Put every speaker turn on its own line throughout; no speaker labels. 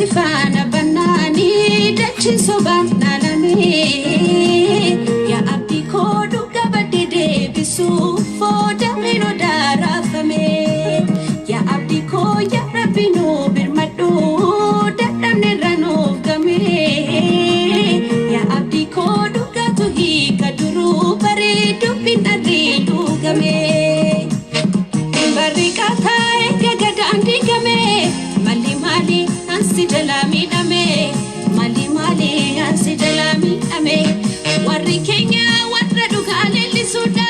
Faana bannaanii dachiin sobaan dhaalamee, yaa abdii koo dhuga badde deebisuuf foodameen odaa raafame. Yaa abdii koo, yaa rabbi nuu birmadhu, dadhabne irra nuuf game. Yaa abdii koo, dhugatu hiika duruu barii dubbiin dharrii dhugame. Barri qaataa erga gadaan diigame, malli maali ansi jalaa miidhame? Malli maali ansi jalaa miidhame? Warri keenya warra dhugaa leellisuudha.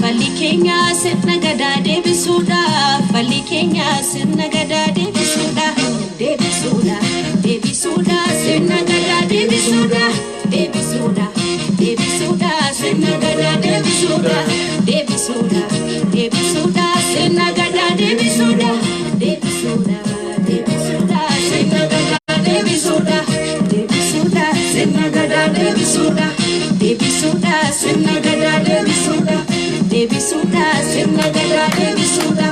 Falli keenya sirna gadaa deebisuudha. Falli keenya sirna gadaa deebisuudha. Deebisuudha, deebisuudha, sirna gadaa deebisuudha. Deebisuudha, deebisuudha, sirna gadaa deebisuudha. Deebisuudha, deebisuudha, sirna gadaa deebisuudha. Deebisuudha, deebisuudha, sirna gadaa deebisuudha. Deebisuudha, sirna gadaa deebisuudha. Deebisuudha, sirna gadaa deebisuudha. Deebisuudha, sirna gadaa deebisuudha.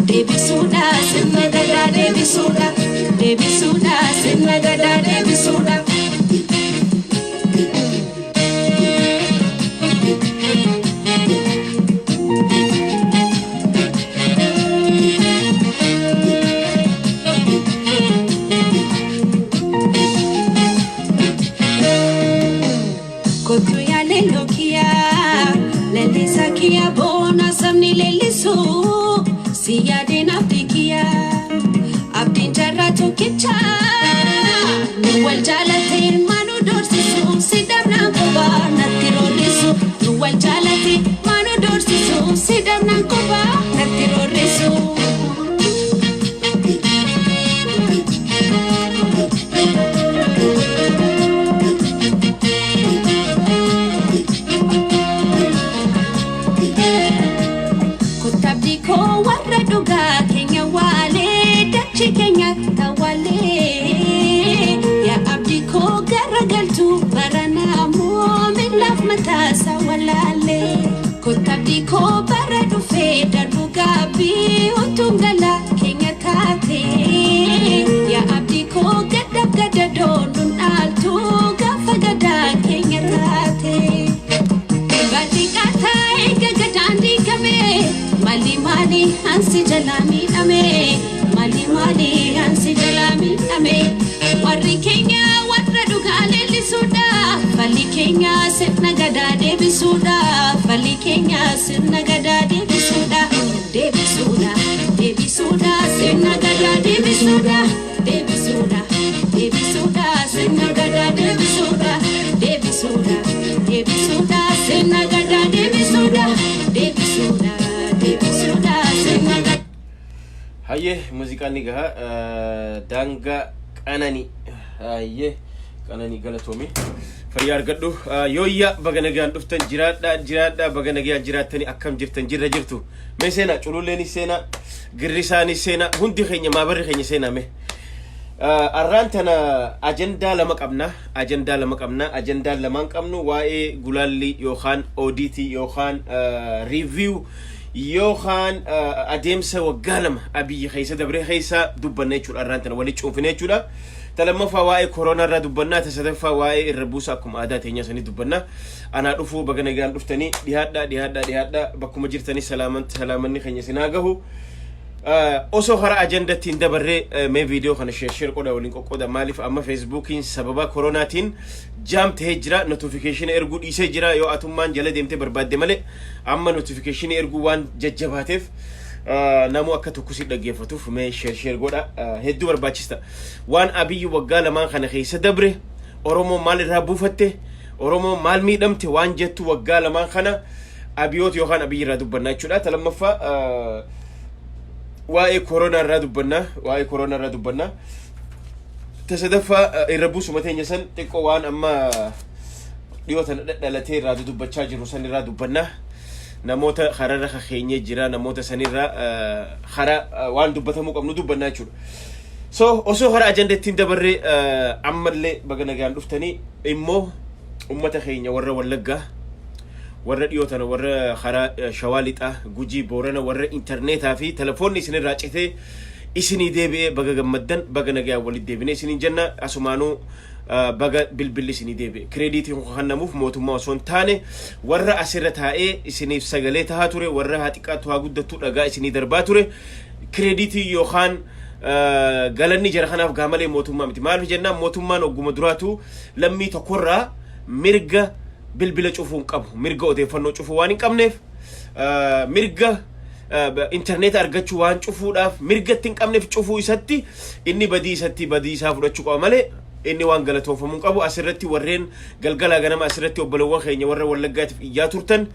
Deebisuudha, sirna gadaa deebisuudha. Deebisuudha, sirna gadaa deebisuudha. Kottu yaa leelloo kiyyaa, lallisa kiyya, boona sabni leellisu, si yaadeen abdii kiyyaa. Abdiin jaarraa tokkicha, nu wal jaalate maanu doorsisu, si dhabnaan kophaa natti roorrisu. Nu wal jaalate maanu doorsisu, si dhabnaan kophaa natti roorrisu. Kottabdii koo, warra dhugaa keenya waalee dachii keenya tawaalee. Yaa abdii koo, garagaltuu baranaamoo milaaf mataasaa walaalee. Kottabdii koo, bara dhufee darbu gaabbii utuun galaa keenya taate. Yaa abdii koo, gaddaaf gadadoo nun dhaaltu gaafa gadaa keenya taate. Barri qaataa erga gadaan diigame, malli maali ansi jalaa miidhame? Malli maali ansi jalaa miidhame? Warri keenya warra dhugaa leellisuudha. Falli keenya sirna gadaa deebisuudha. Falli keenya sirna gadaa deebisuudha. Deebisuudha, deebisuudha, sirna gadaa deebisuudha. Deebisuudha, deebisuudha, sirna gadaa deebisuudha. Deebisuudha, deebisuudha, sirna gadaa deebisuudha. Deebisuudha, deebisuudha, sirna gadaa.
Hayyee, muuziqaan ni gaha. Daangaa Qananii. Hayyee, Qananii, galatoomi. Fayyaa argadhu. Yooyyaa, baga nagaan dhuftan, jiraadhaa, jiraadhaa, baga nagaan jiraattanii. Akkam jirtan? Jirra, jirtu. Mee seenaa, cululleenis seenaa, girrisaanis seenaa, hundi keenya maabarri keenya seenaa mee. Arraan tana ajandaa lama qabna. Ajandaa lama qabna. Ajandaan lamaan qabnu waa'ee gulaallii yookaan audit yookaan review yookaan adeemsa waggaa 2 Abiyyi keessa dabree keessa dubbanna jechuudha. Arraan tana walitti cuunfine jechuudha. Ta lammaffaa waa'ee koronaa irraa dubbannaa. Ta sadaffaa waa'ee irra buusa akkuma aadaa teenyaa sanii dubbanna. Anaa dhufuu, baga nagaan dhuftanii, dhiyaadhaa, dhiyaadhaa, dhiyaadhaa, bakkuma jirtanii salaamanni keenya isin haa gahu. Osoo karaa ajandatti hin dabarree, mee viidiyoo kana share share godha, waliin qoqqooda. Maaliif amma Feesbuukiin sababa koronaatiin jam ta'ee jira, notification erguu dhiisee jira. Yoo atummaan jala deemtee barbaadde malee, amma notification erguu waan jajjabaateef, namuu akka tokko si dhaggeeffatuuf mee share share godha. Hedduu barbaachista. Waan Abiyyi waggaa lamaan kana keessa dabre, Oromoo maal irraa buufatte, Oromoo maal miidhamte waan jettu, waggaa lamaan kana Abiyoot yookaan Abiyyi irraa dubbannaa jechuudha. Ta lammaffaa waa'ee koronaa irraa dubbannaa, waa'ee koronaa irraa dubbannaa. Ta sadaffaa irra buusuma teenya san xiqqoo waan amma dhiyoo tana dhadhalatee irraa dubbachaa jiru san irraa dubbannaa. Namoota kararra kakeenyee jira, namoota sanirraa karaa waan dubbatamuu qabnu dubbannaa jechuudha. So osoo karaa ajandattiin dabarree, ammallee baga nagaan dhuftanii. Immoo ummata keenya warra Wallaggaa, warra dhiyoo tana, warra karaa Shawaa Lixaa, Gujii, Boorana, warra intarneetaa fi telefoonni isinirraa citee Isinii deebi'ee baga gammaddan, baga nagaan walitti deebinee isiniin jenna. Asumaanuu baga bilbilli isinii deebi'e. Creditiin kun kennamuuf mootummaa osoo hin taane warra asirra taa'ee isiniif sagalee tahaa ture, warra haa xiqqaattu haa guddattu dhagaa isinii darbaa ture. Creditii yookaan galanni jara kanaaf gaamalee mootummaa miti. Maaliif jennaan, mootummaan ogguma duraatu lammii tokkorraa mirga bilbila cufuu hin qabu. Mirga odeeffannoo cufuu waan hin qabneef, mirga intarneeta argachuu waan cufuudhaaf mirga itti hin qabneef, cufuu isatti inni badii isatti badii isaa fudhachuu qaba malee inni waan galatoofamuu hin qabu. Asirratti warreen galgalaa ganama asirratti obbolowwan keenya warra Wallaggaatiif iyyaa turtan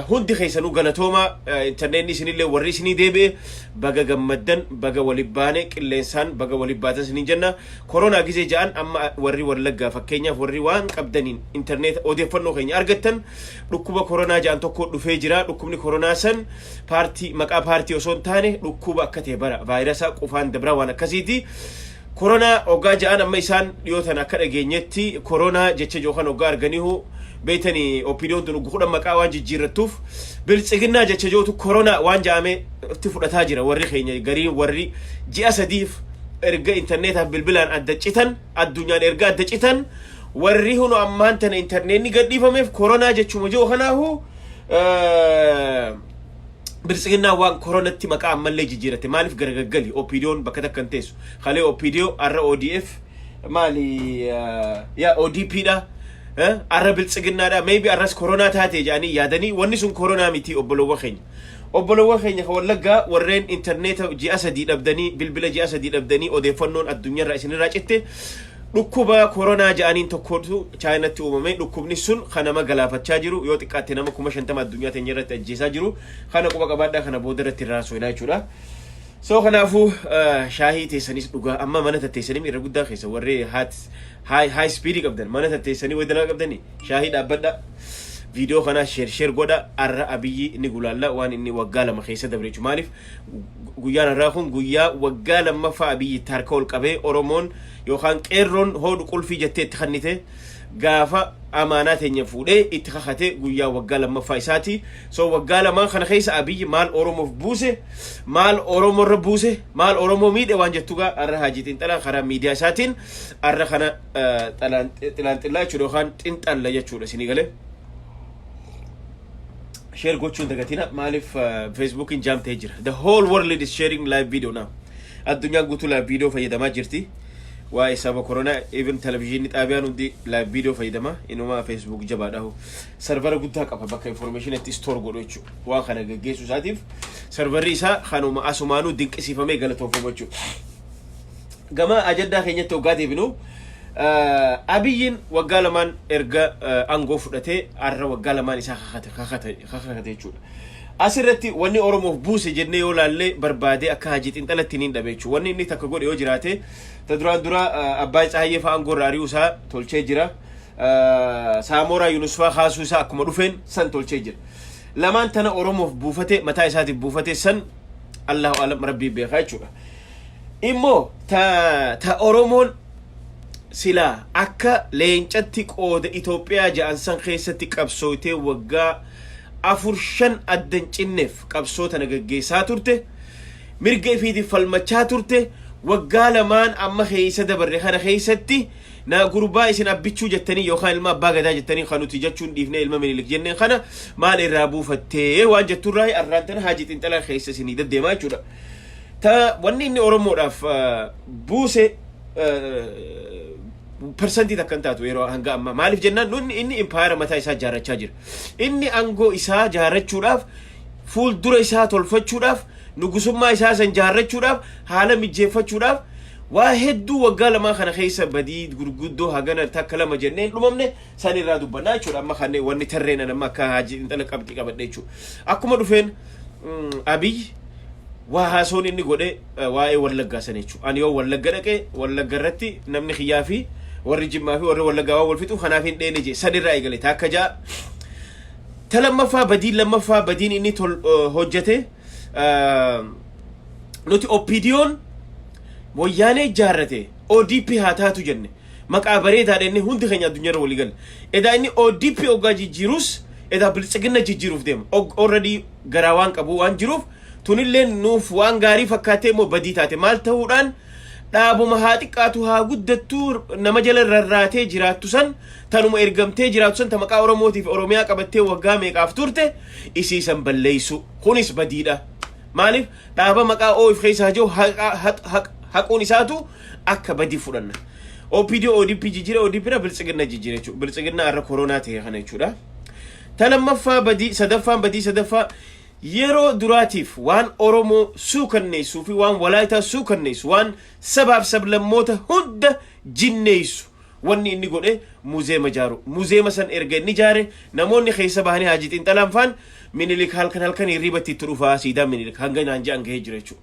hundi keessanuu galatooma. Intarneetni isinillee warri isinii deebi'e baga gammaddan, baga waliin baane, qilleensaan baga waliin baatan isiniin jenna. Koronaa gizee ja'an amma warri Wallaggaa fakkeenyaaf warri waan qabdaniin intarneeta odeeffannoo keenya argattan, dhukkuba koronaa ja'an tokko dhufee jira. Dhukkubni koronaa san paartii, maqaa paartii osoo hin taane dhukkuba akka ta'e bara vaayirasa qufaan dabraa waan akkasiiti. Koronaa hoggaa ja'an amma isaan dhiyootan akka dhageenyetti koronaa jecha yookaan hoggaa arganiihu beeytanii OPDOn tun 10 maqaa waan jijjiirrattuuf biltsiginnaa jecha jootu koronaa waan ja'ame itti fudhataa jira. Warri keenya gariin warri ji'a 3f erga intarneetaaf bilbilaan adda citan, addunyaan erga adda citan, warri hunu ammaan tana intarneetni gadhiifameef koronaa jechuma jiru kanaahu biltsiginnaa waan koronatti maqaa ammallee jijjiirate. Maaliif garagaggali OPDOn bakka takka hin teessu? Kalee OPDO, arra ODF, maali yaa ODP dha, arra biltsiginnaadha, maybe arras koronaa taate jedhanii yaadanii. Wanni sun koronaa miti. Obbolowwan keenya ka Wallaggaa warreen intarneeta ji'a 3 dhabdanii, bilbila ji'a 3 dhabdanii, odeeffannoon addunyaarraa isinirraa citte, dhukkuba koronaa jedhaniin tokkotu Chaayinatti uumame. Dhukkubni sun kan nama galaafachaa jiru, yoo xiqqaatte nama 50,000 addunyaa teenya irratti ajjeesaa jiru kana quba qabaadhaa. Kana booda irratti irraa soinaa jechuudha. So kanaafuu shaahii teessanis dhugaa. Amma mana tatteessanii irra guddaa keessa warri high speed qabdan mana tatteessanii wayi dalagaa qabdanii shaahii dhaabbadha. Viidiyoo kana share share godha. Arra Abiyyi ni gulaalla, waan inni waggaa 2 keessa dabre jechuudha. Maaliif guyyaan har'aa kun guyyaa waggaa lammaffaa Abiyyi itti harka ol qabee Oromoon yookaan qeerroon hoodhu qulfii jettee itti kennite, gaafa amaanaa teenya fuudhee itti kakate guyyaa waggaa lammaffaa isaati. So waggaa lamaan kana keessa Abiyyi maal Oromoof buuse, maal Oromoorra buuse, maal Oromoo miidhe waan jettugaa har'a Haajii Xinxalaa karaa miidiyaa isaatiin har'a kana xilaanxillaa jechuudha yookaan xinxalla jechuudha isinii galee. Share gochuun dagatina. Maaliif Facebookiin jam ta'ee jira. The whole world is sharing live video now. Addunyaan guutuu live video fayyadamaa jirti. Waa'ee saba koronaa even televizyiinii xaabiyaan hundi live video fayyadama. Inuma Facebook jabaadha. Servera guddaa qaba bakka information itti store godhu jechuudha. Waan kana gaggeessuu isaatiif serverri isaa kanuma asumaanuu dinqisiifamee galatoonfamu jechuudha. Gama ajandaa keenyatti hoggaa deebinu, Abiyyiin waggaa lamaan erga aangoo fudhatee har'a waggaa lamaan isaa kakate jechuudha. Asirratti wanni Oromoof buuse jennee yoo laallee barbaadee akka Hajii Xinxalatti niin dhabe jechuudha. Wanni inni takka godhe yoo jiraate, ta duraan dura Abbaa Tsaayyee fa'aa aangoo irraa ari'uu isaa tolchee jira. Saamoraa Yunus fa'aa kaasuu isaa akkuma dhufeen san tolchee jira. Lamaan tana Oromoof buufate, mataa isaatiif buufate san Allahu alam, Rabbii beekaa jechuudha. Immoo ta Oromoon silaa akka leencatti qooda Itoophiyaa ja'an san keessatti qabsooytee waggaa 4 5 addan cinneef qabsoo tana gaggeessaa turte, mirga ifiitiif falmachaa turte, waggaa lamaan amma keessa dabarre kana keessatti na gurbaa isin abbichuu jettanii yookaan ilma abbaa gadaa jettanii kan nuti jechuun dhiifnee ilma Minilik jenneen kana maal irraa buufattee waan jetturraa arraan tana Haajii Xinxalaa keessa isinii deddeemaa jechuudha. Ta wanni inni Oromoodhaaf buuse persentii takka hin taatu yeroo hanga ammaa. Maaliif jennaan, nunni inni impaayera mataa isaa ijaarrachaa jira. Inni aangoo isaa ijaarrachuudhaaf, fuuldura isaa tolfachuudhaaf, nugusummaa isaa san ijaarrachuudhaaf, haala mijjeeffachuudhaaf waa hedduu waggaa lamaa kana keessa badii gurguddoo hagana takka lama jennee hin dhumamne san irraa dubbannaa jechuudha. Amma kan wanni tarreen amma akka Haajii Xinxala qabxii qabadhe jechuudha. Akkuma dhufeen Abiy waa haasoon inni godhe waa'ee Wallaggaa sana jechuudha. Ani yoo Wallagga dhaqe Wallagga irratti namni kiyyaa fi warri Jimmaa fi warri Wallaggaa waan wal fixuuf kanaaf hin dheene jee san irraa eegale takka ja'a. Ta lammaffaa, badiin lammaffaa, badiin inni tol hojjete, nuti OPDOn wayyaanee ijaarrate ODP haa taatu jenne, maqaa bareedaadha inni hundi keenya addunyaarra walii galle. Edaa inni ODP hoggaa jijjiirus edaa biltsiginna jijjiiruuf deema. Already garaa waan qabu waan jiruuf Tunillee nuuf waan gaarii fakkaatee immoo badii taate. Maal ta'uudhaan dhaabuma haa xiqqaatu haa guddattuu nama jala rarraatee jiraattu san, tanuma ergamtee jiraattu san, ta maqaa Oromootiif Oromiyaa qabattee waggaa meeqaaf turte isiisan balleessu, kunis badiidha. Maaliif dhaaba maqaa OF keessaa jiru haquun isaatu akka badii fudhanna. OPD ODP jijjiire, ODP irra Biltsiginna jijjiire jechuudha. Biltsiginna har'a koronaa ta'e kana jechuudha. Ta lammaffaa badii sadaffaan, badii sadaffaa, yeroo duraatiif waan Oromoo suukanneessuu fi waan Walaayitaa suukanneessu, waan sabaaf sablammoota hunda jinneessu wanni inni godhe muzeema jaaru. Muzeema san erga inni jaare namoonni keessa bahanii Haajii Xiinxalaan faan Minilik halkan halkan hirribatti itti dhufaa, siidaan Minilik hanga naan je'an gahee jira jechuudha.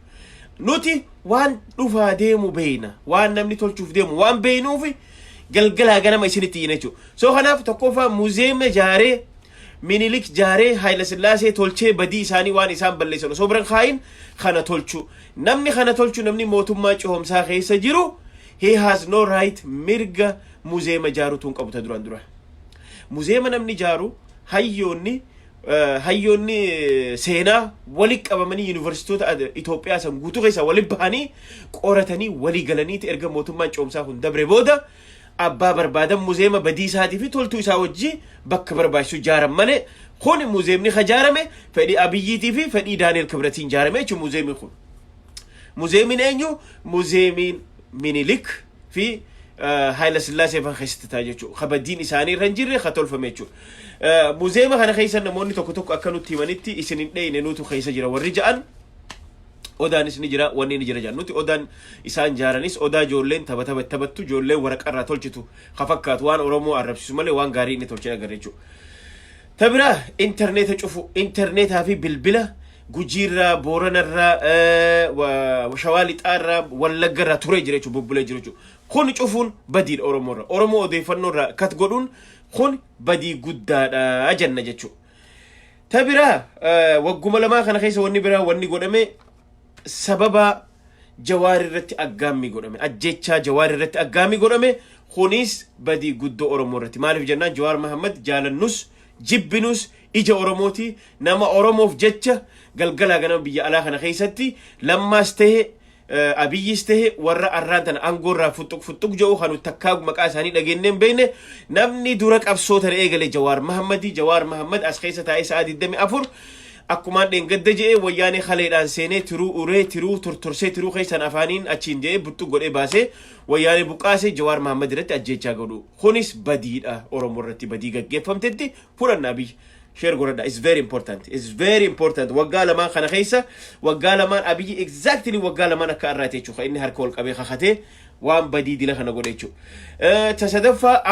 Nuti waan dhufaa deemu beeyna, waan namni tolchuuf deemu waan beeynuufi galgalaa ganama isinitti iyyina jechuudha. So kanaaf tokkoffaa muzeema jaaree, Minilik jaaree, Haayila Sillaasee tolchee, badii isaanii waan isaan balleessan osoo biran kaayin kana tolchu. Namni kana tolchu, namni mootummaa ce'umsaa keessa jiru, he has no right, mirga muzeema jaarutu hin qabu ta duraan dura. Muzeema namni jaaru hayyoonni seenaa wali qabamanii yuunivarsiitoota Itoophiyaa san guutuu keessaa wali bahanii qoratanii walii galaniiti erga mootummaan ce'umsaa kun dabre booda abbaa barbaadan muzeema badii isaatii fi toltuu isaa wajji bakka barbaachisu jaaran malee, kun muzeemni ka jaarame fedhii Abiyyiitii fi fedhii Daani'el Kibratiin jaarame jechuun muzeemiin kun. Muzeemiin eenyu? Muzeemiin Minilik fi Haayila Sillaasee fan keessatti ta'a jechuudha. Ka badiin isaanii irra hin jirre ka tolfame jechuudha. Muzeema kana keessa namoonni tokko tokko akka nutti himanitti isin hin dheeyne, nutu keessa jira warri ja'an, odaanis ni jira, wanni ni jira jedhan. Nuti odaan isaan jaaranis odaa ijoolleen tapha tapha taphattu, ijoolleen waraqarraa tolchitu ka fakkaatu, waan Oromoo arrabsisu malee waan gaarii inni tolchee agarre jechuudha. Ta biraa intarneeta cufu, intarneetaa fi bilbila Gujiirraa, Booranarraa, Shawaa Lixaarraa, Wallaggarraa turee jira jechuudha, bubbulee jira jechuudha. Kun cufuun badiidha Oromoorra. Oromoo odeeffannoorraa kat godhuun kun badii guddaadha jenna jechuudha. Ta biraa wagguma lamaa kana keessa wanni biraa wanni godhame sababa Jawaar irratti aggaammii godhame. Ajjechaa Jawaar irratti aggaammii godhame, kunis badii guddoo Oromoo irratti. Maaliif jennaan, Jawaar Mahammad jaalannus jibbinus ija Oromooti, nama Oromoof jecha galgalaa ganama biyya alaa kana keessatti Lammaas ta'e Abiyyis ta'e warra arraan tana aangoo irraa fuxuq fuxuq jedhu kan takkaa maqaa isaanii dhageenyee hin beekne, namni dura qabsoo tana eegale Jawaar Mahammadi. Jawaar Mahammad as keessa taa'ee sa'a 24 akkumaan dheengadda je'ee Wayyaanee kaleedhaan seenee tiruu uree, tiruu tortorsee, tiruu keessaan afaaniin achiin je'ee buxxu godhee baasee Wayyaanee buqqaasee Jawaar Mahammad irratti ajjeechaa godhu. Kunis badiidha, Oromoo irratti badii gaggeeffamtetti fudhanna. Abiyyi share godhadha, is very important, is very important. Waggaa 2n kana keessa, waggaa 2n Abiyyi, exactly waggaa 2n akka arraate jechuudha, inni harka ol qabee kakatee waan badii dila kana godhe jechuudha. Ta sadaffaa,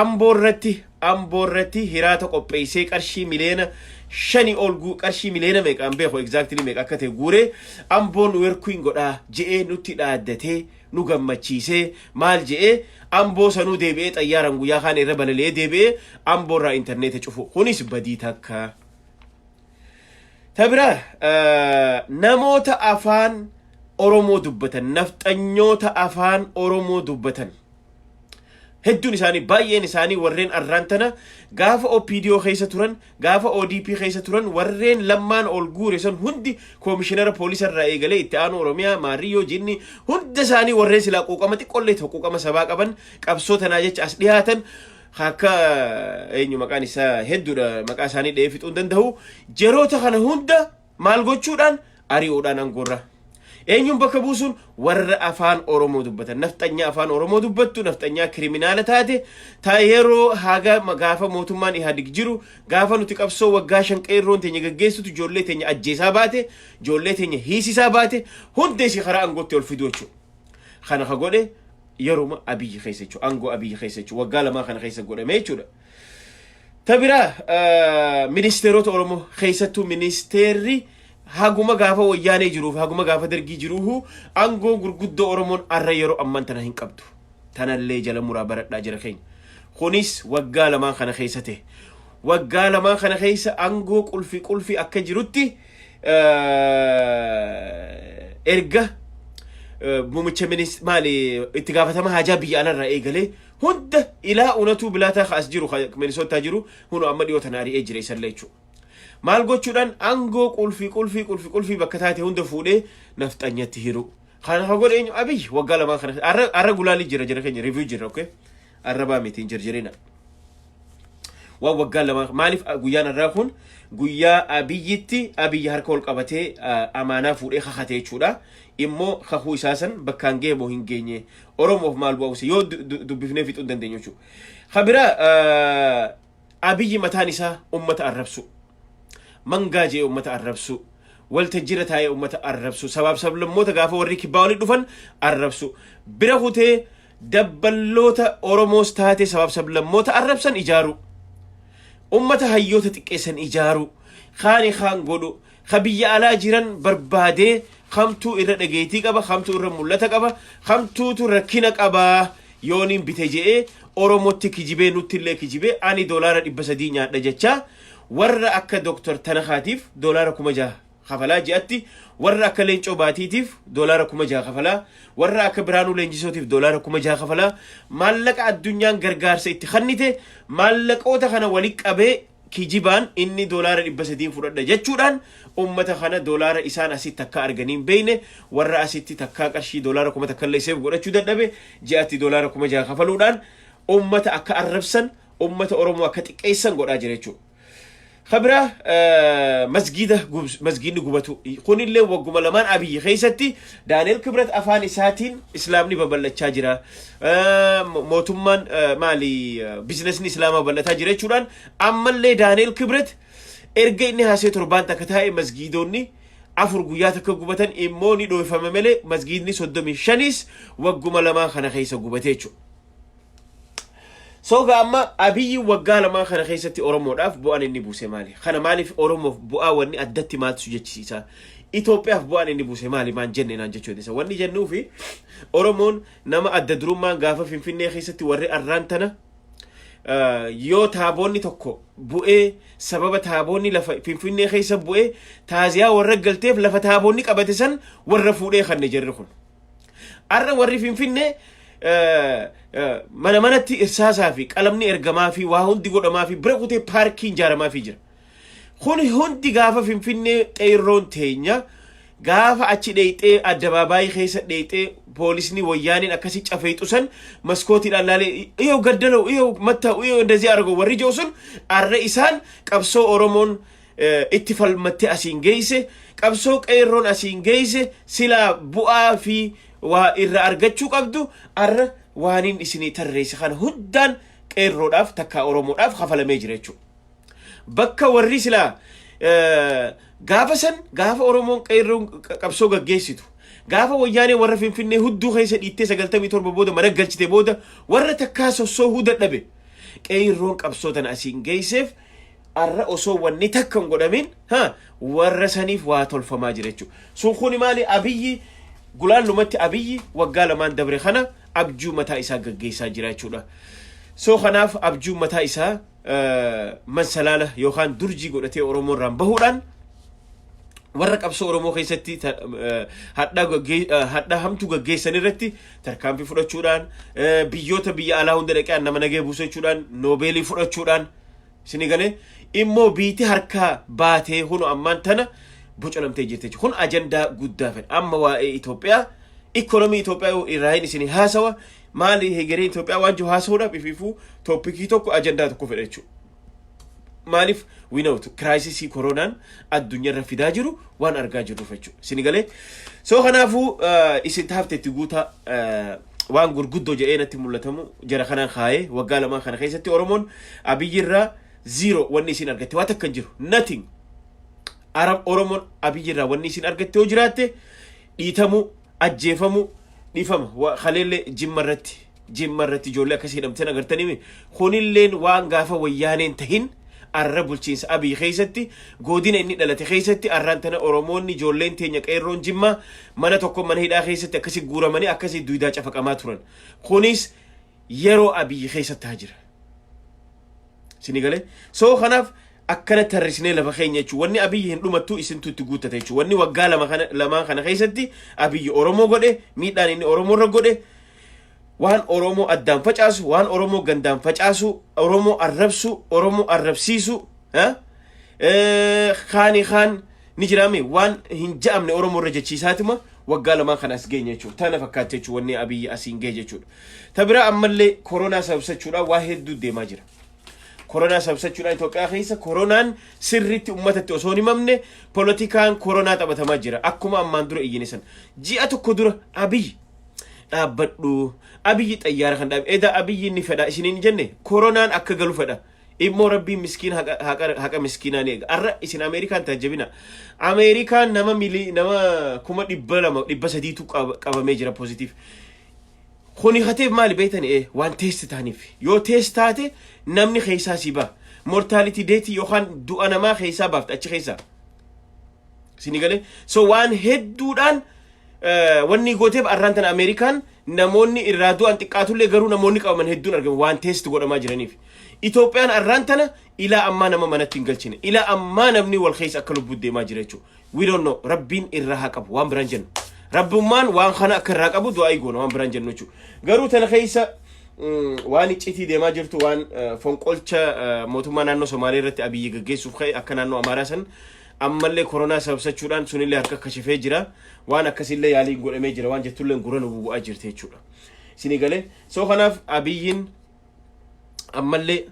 Amboo irratti hiraata qopheessee qarshii miliyoona 5 ol, qarshii miliyoona meeqaan beeku, exactly meeqa akka ta'e, guuree Amboon werkuin godhaa je'ee nutti dhaaddatee nu gammachiisee maal je'ee Amboo sanuu deebi'ee xayyaaraan guyyaa kaan irra balali'ee deebi'ee Amboo irraa intarneeta cufu, kunis badii takka. Ta biraa namoota afaan Oromoo dubbatan, nafxanyoota afaan Oromoo dubbatan hedduun isaanii, baay'een isaanii warreen arraan tana gaafa OPDO keessa turan, gaafa ODP keessa turan, warreen Lammaan ol guure san hundi, koomishinara poolisa irraa eegalee itti aanu Oromiyaa Maariyyoo Jinni, hunda isaanii warreen silaa quuqama xiqqollee ta'u quuqama sabaa qaban qabsoo tanaa jecha as dhiyaatan, akka eenyu maqaan isaa hedduudha, maqaa isaanii dha'ee fixuu hin danda'u, jeroota kana hunda maal gochuudhaan ari'uudhaan aangoorra eenyuun bakka buusuun warra afaan Oromoo dubbatan, nafxanyaa afaan Oromoo dubbattu, nafxanyaa criminal taate, ta yeroo haga gaafa mootummaan Ihaadig jiru, gaafa nuti qabsoo waggaa 5 qeerroon teenya gaggeessitu ijoollee teenya ajjeesaa baate, ijoollee teenya hiisisaa baate, hunda isii karaa aangootti ol fiduu jechuudha. Kana ka godhe yeruma Abiyyi keessa jechuudha. Aangoo Abiyyi keessa jechuudha. Waggaa 2 kana keessa godhame jechuudha. Ta biraa ministeerota Oromoo, keessattuu ministeerri haguma gaafa Wayyaanee jiruuf haguma gaafa Dargii jiruuhu aangoo gurguddoo Oromoon arra yeroo ammaan tana hin qabdu. Tanallee jala muraa baradhaa jira keenya. Kunis waggaa 2n kana keessa ta'e. Waggaa 2n kana keessa aangoo qulfi qulfi akka jirutti erga muummicha maali itti gaafatama haajaa biyya alarraa eegalee hunda ilaa unatuu bilaataa as jiru Minisootaa jiru hunu amma dhiyoo tana ari'ee jira isallee jechuudha. Maal gochuudhaan? Aangoo qulfii, qulfii, qulfii, qulfii bakka taate hunda fuudhee nafxanyatti hiru. Kana haa godhe eenyu? Abiyyi. Waggaa 2n kana arra gulaalii jira, jira keenya review jira, okay? Arrabaa miti, hin jirjirina. Waan waggaa 2 maaliif guyyaan har'aa kun guyyaa Abiyyitti Abiyyi harka ol qabatee amaanaa fuudhee kakate jechuudha. Immoo kakuu isaa san bakkaan ga'e moo hin geenye, Oromoof maal bu'aa buuse, yoo dubbifnee fixuu hin dandeenyu jechuudha. Kabira Abiyyi mataan isaa ummata arrabsu. Mangaa jee ummata arrabsu. Waltajjiirra taa'ee ummata arrabsu. Sabaaf sablammoota gaafa warri kibbaa walitti dhufan arrabsu. Bira kutee dabballoota Oromoos taate sabaaf sablammoota arrabsan ijaaru. Ummata hayyoota xiqqeessan ijaaru. Kaani kaan godhu. Ka biyya alaa jiran barbaadee kamtuu irra dhageettii qaba, kamtuu irra mul'ata qaba, kamtuutu rakkina qaba yooniin bite je'ee Oromootti kijibee, nutti illee kijibee, ani $300 nyaadha jechaa warra akka Dooktar Tanakaatiif $6,000 kafalaa ji'atti, warra akka Leencoo Baatiitiif $6,000 kafalaa, warra akka Biraanuu Leenjisootiif $6,000 kafalaa, maallaqa addunyaan gargaarsa itti kennite maallaqoota kana walitti qabee kijibaan inni $300n fudhadha jechuudhaan ummata kana doolaara isaan asitti takkaa arganii hin beekne, warra asitti takkaa qarshii $1,000 illee save godhachuu dadhabe, ji'atti $6,000 kafaluudhaan ummata akka arrabsan, ummata Oromoo akka xiqqeessan godhaa jira jechuudha. Kabira masgiida masgiidni gubatu kunillee wagguma 2n Abiyyi keessatti Daani'el Kibrat afaan isaatiin islaamni babal'achaa jira. Mootummaan maali, bizinesni islaamaa babal'ataa jira jechuudhaan ammallee Daani'el Kibrat erga inni haasee torbaan takka taa'e masgiidonni afur guyyaa takka gubatan, immoo ni dhoofame malee masgiidni 35s wagguma 2n kana keessa gubate jechuudha. Soga amma Abiyyi waggaa 2n kana keessatti Oromoodhaaf bu'aan inni buuse maali? Kana maaliif Oromoof bu'aa wanni addatti maaltu si jechisiisa? Itoophiyaaf bu'aan inni buuse maali? Maan jenne naan jechuudha. Wanni jennuufi Oromoon nama adda durummaan gaafa Finfinnee keessatti warri arraan tana yoo taaboonni tokko bu'ee, sababa taaboonni lafa Finfinnee keessa bu'ee taaziyaa warra galteef lafa taaboonni qabate san warra fuudhee kanne jarri kun. Arra warri Finfinnee mana manatti irsaasaa fi qalamni ergamaa fi waa hundi godhamaa fi bira kutee paarkiin ijaaramaa fi jira. Kun hundi gaafa Finfinnee qeerroon teenya gaafa achi dheeyxee addabaabaayii keessa dheeyxee poolisni wayyaaniin akkasii cafeexu san maskootiidhaan laalee iyoo gaddalau, iyoo matta'u, iyoo እንደዚህ argo warri jiru sun, arra isaan qabsoo Oromoon itti falmattee asiin geesse, qabsoo qeerroon asiin geesse silaa bu'aa fi waa irra argachuu qabdu, arra waaniin isinii tarreesse kana hundaan qeerroodhaaf takkaa Oromoodhaaf kafalamee jira jechuudha. Bakka warri silaa gaafa san gaafa Oromoon qeerroon qabsoo gaggeessitu, gaafa wayyaanee warra Finfinnee hudduu keessa dhiittee 97 booda mana galchite booda warra takkaa sossoohuu dadhabe qeerroon qabsoo tana asiin geesseef, arra osoo wanni takka hin godhamin ha warra saniif waa tolfamaa jira jechuudha. Sun kuni maali? Abiyyi gulaallumatti Abiyyi waggaa 2n dabre kana abjuu mataa isaa gaggeessaa jira jechuudha. So kanaaf abjuu mataa isaa mansalaala yookaan durjii godhatee Oromoo irraan bahuudhaan warra qabsoo Oromoo keessatti hadhaa hamtuu gaggeessan irratti tarkaanfii fudhachuudhaan, biyyoota biyya alaa hunda dhaqee nama nagee buusachuudhaan, noobeelii fudhachuudhaan isinii galee immoo biiti harkaa baatee hunu ammaan tana bocolamtee jirti jechuudha. Kun ajandaa guddaa fedha. Amma waa'ee Itoophiyaa, ikoonomii Itoophiyaa irraa hin isinii haasawa, maali hegereen Itoophiyaa waan jiru haasa'uudhaaf ifiifuu topicii tokko, ajandaa tokko fedha jechuudha. Maaliif? We know crisisii koronaan addunyaarra fidaa jiru waan argaa jirruuf jechuudha. Isin galee? So kanaafuu isin taafte itti guutaa waan gurguddoo jedhee natti mul'atamu jara kanaan kaayee waggaa 2n kana keessatti Oromoon Abiyyirraa zero wanni isin argatte waa takka hin jiru. Nothing. Arab Oromoon Abiyyirraa wanni isin argatte yoo jiraatte dhiitamuu, ajjeefamuu, dhiifama kaleellee Jimma irratti ijoollee akkasii hidhamteen agartanii. Kunilleen waan gaafa wayyaaneen tahin arra bulchiinsa Abiy keessatti godina inni dhalate keessatti arraan tana Oromoonni ijoolleen teenya qeerroon Jimmaa mana tokko mana hidhaa keessatti akkasii guuramanii akkasii duwidaa cafaqamaa turan. Kunis yeroo Abiy keessatti haa jira. Sini galee? So kanaaf akkana tarrisnee lafa keenya jechuun wanni Abiyyi hin dhumattu, isintu itti guuttate jechuudha. Wanni waggaa 2 kana 2n kana keessatti Abiyyi Oromoo godhe, miidhaan inni Oromoo irra godhe, waan Oromoo addaan facaasu, waan Oromoo gandaan facaasu, Oromoo arrabsu, Oromoo arrabsiisu, Kaanii kaan ni jiraame waan hin ja'amne Oromoo irra jechiisaatuma waggaa 2n kana as geenye jechuudha. Tana fakkaate jechuudha wanni Abiyyi asiin gahe jechuudha. Ta biraa ammallee koronaa sabsachuudhaan waa hedduu deemaa jira. Koronaa sabsachuudhaan Itoophiyaa keessa koronaan sirriitti uummatatti osoo hin himamne polotikaan koronaa taphatamaa jira. Akkuma ammaan dura iyyine san. Ji'a tokko dura Abiyyi dhaabbadhu. Abiyyi xayyaara kan dhaabe. Edaa Abiyyi ni fedha isiniin hin jenne, koronaan akka galu fedha. Immoo Rabbiin miskiin haqa miskiinaa ni eega. Arra isin Ameerikaan taajjabina. Ameerikaan nama mili nama 200,000 300tu qabamee jira positive. Kuni hateef maali beektani? Waan test ta'aniif. Yoo test taate namni keessaa si ba'a. Mortality deetii yookaan du'a namaa keessaa baafta achi keessaa. Isinii galee? So waan hedduudhaan wanni gooteef arraan tana Ameerikaan namoonni irraa du'an xiqqaatullee garuu namoonni qabaman hedduun argamu waan test godhamaa jiraniif. Itoophiyaan arraan tana ilaa ammaa nama manatti hin galchine. Ilaa ammaa namni wal keessa akka lubbuu deemaa jira jechuudha. We don't know. Rabbiin irraa haa qabu, waan biraan jennu. Rabbummaan waan kana akka irraa qabu du'aa goona, waan biraan jennu jechuudha. Garuu tana keessa waan iccitii deemaa jirtu, waan fonqolcha mootummaa naannoo Somaalee irratti Abiyyi gaggeessuuf ka'e, akka naannoo Amaaraa san ammallee koronaa sabsachuudhaan sunillee harka kashifee jira. Waan akkasillee yaaliin godhamee jira waan jettullee gura nu bu'aa jirti jechuudha. Isinii galee? So kanaaf Abiyyiin ammallee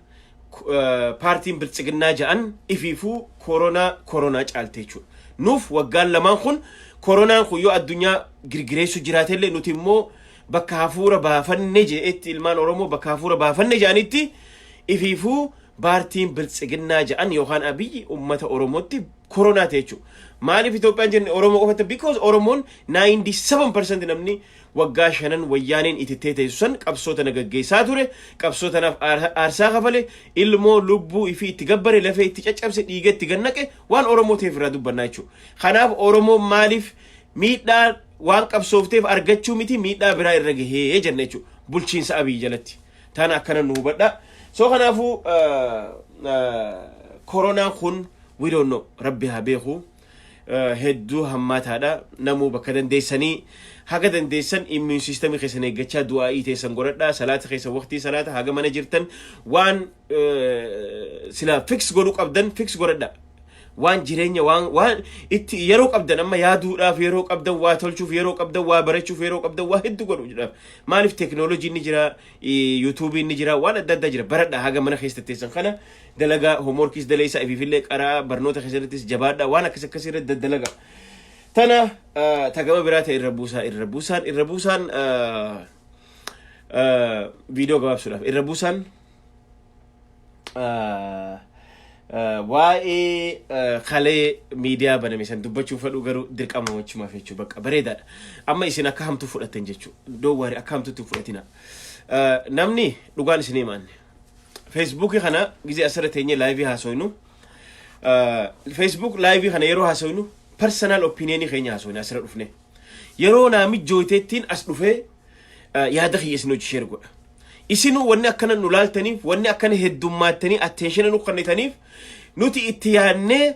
paartiin Biltsiginnaa ja'an ifiifuu koronaa caalte jechuudha. Nuuf waggaan 2n kun koronaan kun yoo addunyaa girgireessu jiraatellee nuti immoo bakka hafuura baafanne je'etti, ilmaan Oromoo bakka hafuura baafanne jedhanitti, ifiifuu paartiin Biltsiginnaa ja'an yookaan Abiyyi ummata Oromootti koronaa ta'e jechuudha. Maaliif Itoophiyaan jenne Oromoo qofatti? Because Oromoon 97% namni waggaa 5n Wayyaaneen itittee teessu san qabsoo tana gaggeessaa ture, qabsoo tanaaf aarsaa kafale, ilmoo lubbuu ifii itti gabbare, lafee itti caccabse, dhiiga itti gannaqe waan Oromoo ta'eef irraa dubbannaa jechuudha. Kanaaf Oromoon maaliif miidhaa waan qabsoofteef argachuu miti, miidhaa biraa irra gahee jenna jechuudha bulchiinsa Abiyyi jalatti. Tana akkana nu hubadha. So kanaafuu koronaan kun, we don't know, Rabbi haa beeku. Hedduu hammaataadha. Namuu bakka dandeessanii haga dandeessan immune systemii keessan eeggachaa du'aa'ii teessan godhadhaa. Salaata keessan waqtii salaata haga mana jirtan waan sila fix godhuu qabdan fix godhadhaa. Waan jireenya waan itti yeroo qabdan, amma yaaduudhaaf yeroo qabdan, waa tolchuuf yeroo qabdan, waa barachuuf yeroo qabdan, waa hedduu godhuudhaaf. Maaliif? Teeknooloojiin ni jira, YouTubeiin ni jira, waan adda addaa jira, baradhaa. Haga mana keessa teessan kana dalagaa homeworkiis daleessaa, ifiifillee qaraa, barnoota keessattis jabaadhaa, waan akkas akkasii irratti daddalagaa. Tana tagama biraa ta'e irra buusaan viidiyoo gabaabsuudhaaf irra buusaan waa'ee kalee miidiyaa baname san dubbachuu fedhu, garuu dirqama wachumaaf jechuu bakka bareedaadha. Amma isin akka hamtuu fudhattan jechuu, don't worry, akka hamtuutti hin fudhatina. Namni dhugaan isin himaanne Facebookii kana gizee asirra teenyee liveii haasoynu, Facebook liveii kana yeroo haasoynu personal opinionii keenya haasoyne asirra dhufne. Yeroo naa mijjooyteettiin as dhufee yaada kiyya isin hojii share godha. Isinuu wanni akkana nu laaltaniif, wanni akkana heddummaattanii attentiona nu kennitaniif, nuti itti yaadnee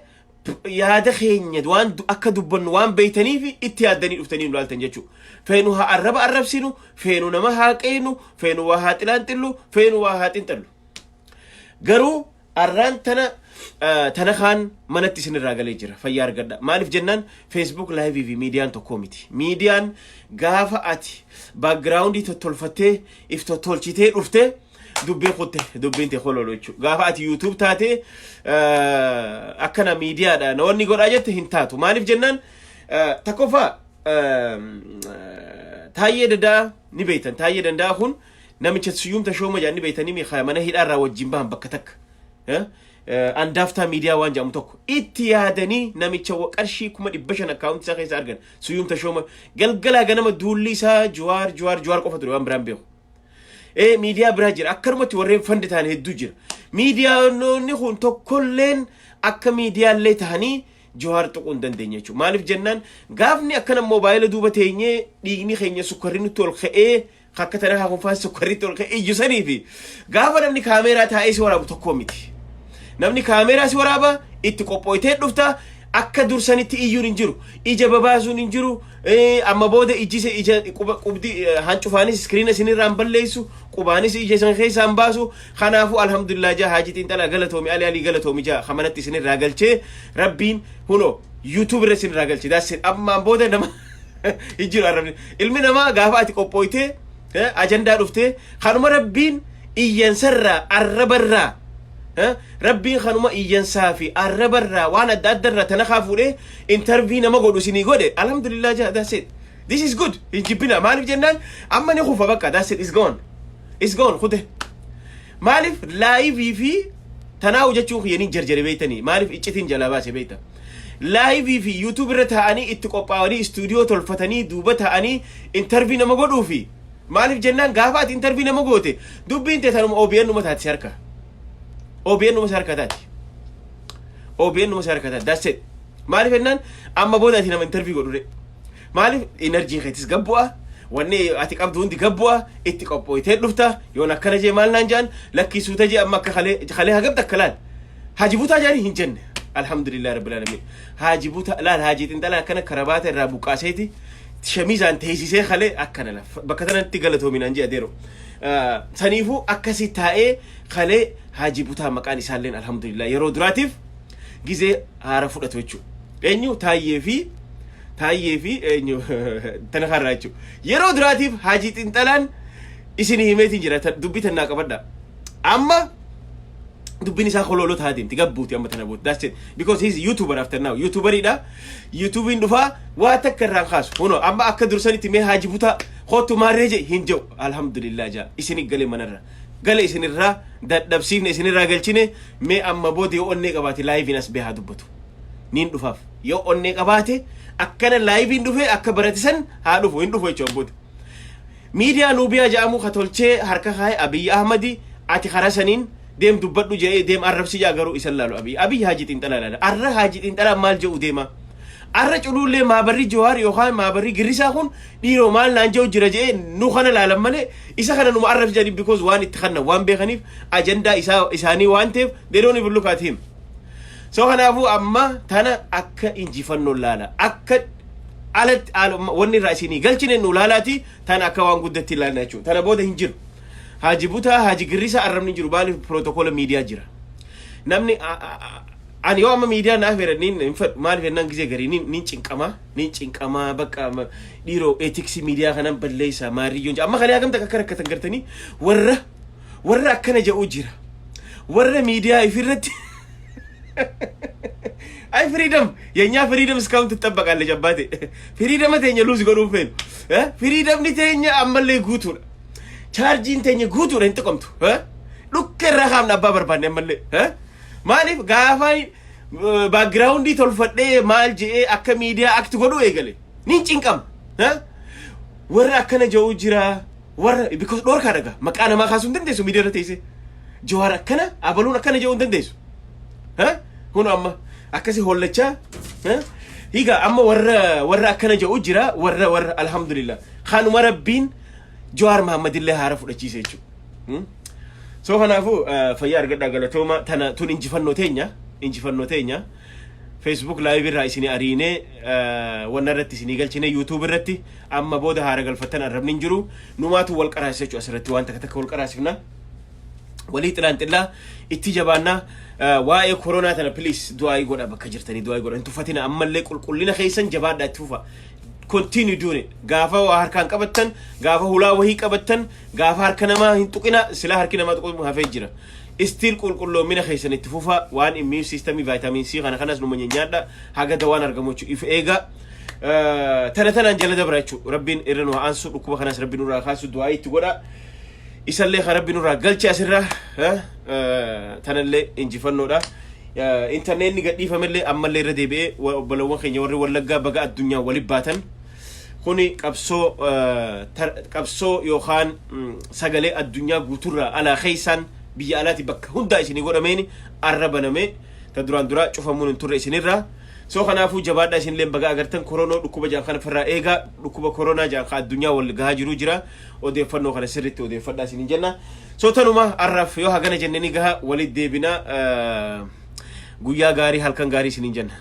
yaada keenya waan akka dubbannu waan beeytaniif itti yaaddanii dhuftanii nu laaltan jechuudha. Feenu haa arraba arrabsinu, feenu nama haa qeenu, feenu waa haa xilaanxillu, feenu waa haa xinxallu. Garuu arraan tana kaan manatti isin irraa galee jira, fayyaa argadha. Maaliif jennaan, Facebook liveii fi miidiyaan tokko miti. Miidiyaan gaafa ati backgroundii tottolfattee if tottolchitee dhuftee dubbiin kutte, dubbiin tee kololu jechuudha. Gaafa ati YouTube taate akkana miidiyaadha namoonni godhaa jette hin taatu. Maaliif jennaan, tokkoffaa Taayyee Danda'a ni beektan. Taayyee Danda'a kun namicha Siyyuum Tashooma jedhan ni beektanii, mana hidhaarraa wajjin bahan bakka takka. Andaaftaa miidiyaa waan jedhamu tokko itti yaadanii namicha qarshii 500,000 akkaawuntii isaa keessa argan. Siyyuum Tashooma galgalaa ganama duulli isaa Jawaar, Jawaar, Jawaar qofa ture, waan biraan beeku. Miidiyaa biraa jira, akkanumatti warreen fund ta'an hedduu jira. Miidiyaanonni kun tokkolleen akka miidiyaallee ta'anii Jawaar tuquu hin dandeenye jechuudha. Maaliif jennaan, gaafni akkana moobaayila duuba teenyee dhiigni keenya sukkarri nutti ol ka'ee akka tana hafuufaa sukkarritti ol ka'ee iyyu sanii fi gaafa namni kaameeraa taa'ee si waraabu tokkoo miti. Namni kaameeraa si waraaba itti qophooytee dhufta. Akka dursanitti iyyuun hin jiru, ija babaasuun hin jiru. Amma booda ijji ija qubdi hancufaanis screen isinirraa hin balleessu, qubaanis ija isin keessaa hin baasu. Kanaafuu alhamdulillah jaa. Haajii Xiinxalaa galatoomi, Ali Alii galatoomi jaa. Kamanatti isinirraa galchee Rabbiin huno YouTube irra isinirraa galche. That's it. Ammaan booda nama hin jiru arrabni. Ilmi namaa gaafa ati qophooytee ajandaa dhuftee, kanuma Rabbiin iyyansarraa, arrabarraa, Rabbiin kanuma iyyansaa fi arrabarraa, waan adda addarraa tana kaa fuudhee interview nama godhu isinii godhe. Alhamdulillah jaa. That's it, this is good. Hin jibbina. Maaliif jennaan, amma ni kufa bakka. That's it, is gone, is gone. Kute maaliif live fi tanaa hojjechuun kiyyanii jarjare beeytanii? Maaliif iccitiin jalaa baase beeyta? Live fi YouTube irra taa'anii, itti qophaa'anii, istuudiyoo tolfatanii, duuba ta'anii interview nama godhuu fi maaliif jennaan, gaafa ati interview nama goote dubbiin tee tanuma OBN numa taati si harka. OBN numa si harka taati. OBN numa si harka taati. That's it. Maaliif jennaan, amma booda ati nama interview godhure, maaliif energy keetis gabbu'a, wanni ati qabdu hundi gabbu'a, itti qophooytee dhufta. Yoon akkana jee maal naan jaan, lakkii suuta jee. Amma akka kalee kalee hagam takka laal Haji Butaa jaanii hin jenne. Alhamdulillah rabbil alamin. Haji Butaa laal, Haji Xinxalaa akkana karabaata irraa buqqaaseeti shamizaan teessisee kalee akkana la bakka tanatti galatoominaan jee adeero. Saniifuu akkasi taa'ee kalee Haji Butaa maqaan isaalleen alhamdulillah yeroo duraatiif gizee haara fudhatu jechuudha. Eenyu Taayyee fi eenyu tana karraa jechuudha. Yeroo duraatiif Haji Xinxalaan isin himeetiin jira, dubbii tannaa qabadha. Amma dubbiin isaa kolooloo ta'a deemti, gabbuuti amma tana booda. That's it. Because he's YouTuber after now. YouTuberiidha. YouTubiin dhufaa waa takka irraan kaasu. Kunoo amma akka dursanitti mee Haji Butaa kootu maarree je hin jedhu. Alhamdulillah jaa. Isin galee manarra. Gale isinirraa dadhabsiifne, isinirraa galchine. Mee amma booda yoo onnee qabaate liveiin as bahaa dubbatu. Niin dhufaaf. Yoo onnee qabaate akkana liveiin dhufee akka barate san haa dhufu. Hin dhufu jechuudha booda. Miidiyaa Nuubiyaa jedhamu ka tolchee harka kaa'e Abiyyi Ahmadi. Ati karaa saniin deem dubbadhu jedhee, deem arrabsi jaa, garuu isan laalu Abiyyi. Abiyyi Haji Xiinxalaa laala. Arra Haji Xiinxalaa maal jedhu deema? Arra culuullee maabarri Jawaar yookaan maabarri Girrisaa kun dhiiroo maal naan jedhu jira jedhee nu kana laalan malee, isa kana numa arrabsi jedhanii, because waan itti kannan waan beekaniif, ajandaa isaa isaanii waan ta'eef, they don't even look at him. So kanaafuu amma tana akka injifannoon laala. Akka alatti wanni irraa isinii galchine nu laalaati, tana akka waan guddatti ilaalna jechuudha. Tana booda hin jiru. Haji Butaa, Haji Girrisaa arrabni jiru. Maaliif? Protocol miidiyaa jira. Namni ani yoo amma miidiyaa naaf fedhan niin hin fedhu. Maaliif jennaan, gizee garii niin cinqamaa, niin cinqamaa bakka dhiiroo ethics miidiyaa kanan balleessa maariyyoon amma kana hagamta akka rakkatan gartanii, warra akkana jedhu jira. Warra miidiyaa ifirratti ay freedom የኛ freedom እስካሁን ትጠበቃለች አባቴ። Freedom teenya lose godhuu feenu. Freedomni teenya ammallee guutuudha. Chaarjiin teenya guutuudha, hin tuqamtu. Dhukka irraa kaafna abbaa barbaanne ammallee. Maaliif gaafa background tolfadhee maal je'ee akka miidiyaa act godhuu eegale nin cinqama. Warra akkana jedhu jira, warra because dhoorkaa dhaga maqaa namaa kaasuu hin dandeessu. Miidiyaa irra teessee Jawaar akkana, abaluun akkana jedhuu hin dandeessu. Kun amma akkasi hollachaa higa. Amma warra akkana jedhu jira, warra alhamdulillah kanuma Rabbiin Jawaar Mahammadillee haara fudhachiise jechuudha. So kanaafuu fayyaa argadhaa, galatooma. Tana tun injifannoo teenya, injifannoo teenya. Facebook live irraa isinii ariinee, wanna irratti isinii galchine, YouTube irratti amma booda haara galfattan. Arrabni hin jiru, numaatu wal qaraasisa jechuudha. Asirratti waan takka takka wal qaraasifna, walii xilaan xillaa itti jabaannaa. Waa'ee koronaa tana please du'aayii godha, bakka jirtanii du'aayii godha. Hin tuffatina ammallee, qulqullina keessan jabaadhaa, itti fufa. Continue doing it. Gaafa waa harkaan qabattan, gaafa hulaa wahii qabattan, gaafa harka namaa hin tuqina. Silaa harki namaa tuqu hafee jira. Still qulqulloomina keessan itti fufa. Waan immune system, vitamin C kana kanas numa nyaadha haga dawaan argamu jechuudha. If eega. Tana tanaan jala dabra jechuudha. Rabbiin irra nu haa aansu, dhukkuba kanas Rabbi nurraa kaasu du'aa itti godha. Isallee kan Rabbi nurraa galche asirra tanallee injifannoodha. Intarneetni gadhiifamellee ammallee irra deebi'ee obbolowwan keenya warri Wallaggaa baga addunyaa walitti baatan. Kuni qabsoo yookaan sagalee addunyaa guuturraa alaa keessaan biyya alaati bakka hundaa isinii godhameeni arra baname. Ta duraan duraa cufamuun hin turre isinirraa. So kanaafuu jabaadhaa, isinillee baga agartan. Koronoo dhukkuba jaan kana ofirraa eegaa. Dhukkuba koronaa jaan ka addunyaa wal gahaa jiru jira. Odeeffannoo kana sirriitti odeeffadhaa isinin jenna. So tanuma arraaf yoo hagana jennee ni gaha. Walit deebinaa. Guyyaa gaarii, halkan gaarii isinin jenna.